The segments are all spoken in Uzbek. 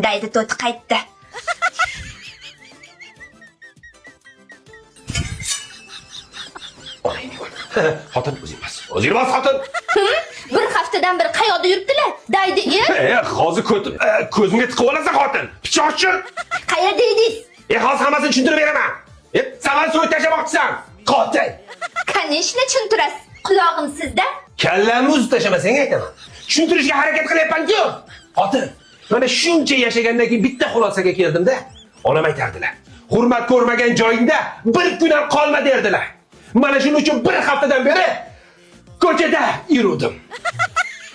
Daydi to'ti qaytdi. Onangni ko'r. Xotin, o'zing bos. O'zing bos, xotin. Bir haftadan beri qayoqda yuribdilar? Daydi er. Hozir ko'zimga tiqib olasan, xotin. Pichoq tushir. Qayerda edingiz? Hozir hammasini tushuntirib beraman. Sen meni so'yib tashlamoqchisan. Qotil. Конечно, tushuntirasiz. Qulog'im sizda. Kallamni uzib tashlamasang aytaman. Tushuntirishga harakat qilyapman-ku. Xotin, mana shuncha yashagandan keyin bitta xulosaga keldim-da. Onam aytardilar. Hurmat ko'rmagan joyingda bir kun ham qolma derdilar. Mana shuning uchun bir haftadan beri ko'chada yuruvdim.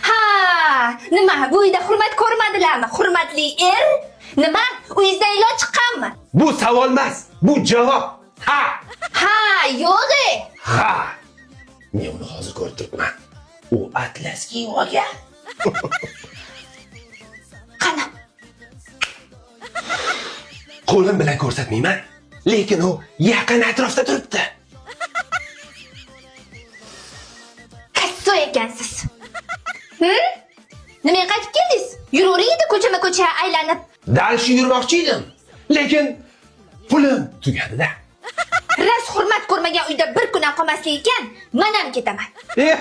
Ha, nima, bu uyda hurmat ko'rmadilarmi? Hurmatli er? Nima, uyingizdan ilon chiqqanmi? Bu savol emas, bu javob. Ha, Ha, yo'q. E. ha. Men uni hozir ko'rib turibman. U atlas kiyib olgan. Qani? Qo'lim bilan ko'rsatmayman, lekin u yaqin atrofda turibdi. Kasso ekansiz. Hı? Nimaga qaytib keldingiz? Yuravering edi ko'chama-ko'cha aylanib. Дальше yurmoqchi edim, lekin pulim tugadi-da. Ras hurmat ko'rmagan uyda bir kun ham qolmaslik ekan, men ham ketaman. Ey,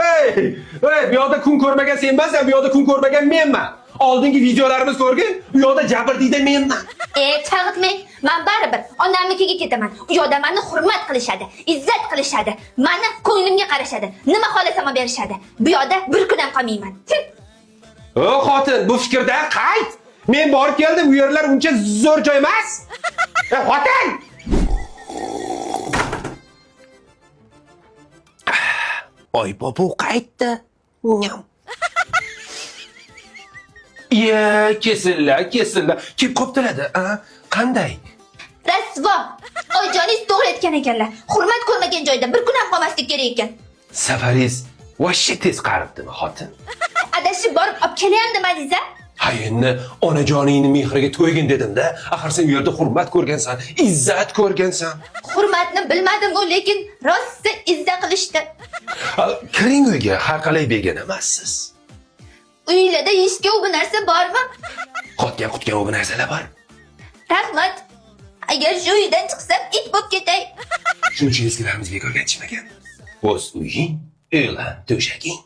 ey, bu yoqda kun ko'rmagan sen emassan, bu yoqda kun ko'rmagan menman. Oldingi videolarimiz ko'rgin, u yoqda jabrdiyda menman. E, chalg'itmang. Men baribir onamnikiga ketaman. U yoqda meni hurmat qilishadi, izzat qilishadi, meni ko'nglimga qarashadi, nima xohlasam olib berishadi. Bu yoqda bir kun ham qolmayman. Tf! O xotin, bu fikrdan qayt. Men borib keldim, u yerlar uncha zo'r joy emas. Xotin! Oy bobo qaytdi. Nyam. Ye, kesinlar, kesinlar. Kelib qoptiladi, a? Qanday? Rasvo. Oyijoningiz to'g'ri aytgan ekanlar. Hurmat ko'rmagan joyda bir kun ham qolmaslik kerak ekan. Safaringiz vashshe tez qaribdimi, xotin? Adashib borib olib kelayam demadingiz a? Ha, endi onajoningni mehriga to'ygin dedim-da. Axir sen u yerda hurmat ko'rgansan, izzat ko'rgansan. Hurmatni bilmadim u, lekin rosa izza qilishdi. Ha, kiring uyga, har qalay begona emassiz. Uylarda yeyishga u bu narsa bormi? Qotgan qutgan u narsalar bor. Rahmat. Agar shu uydan chiqsam it bo'lib ketay. Shuning uchun eskilarimiz bekorga aytishmagan. O'z uying, o'lan to'shaging.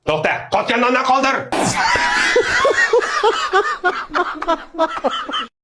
To'xta, qotgan nondan qoldir.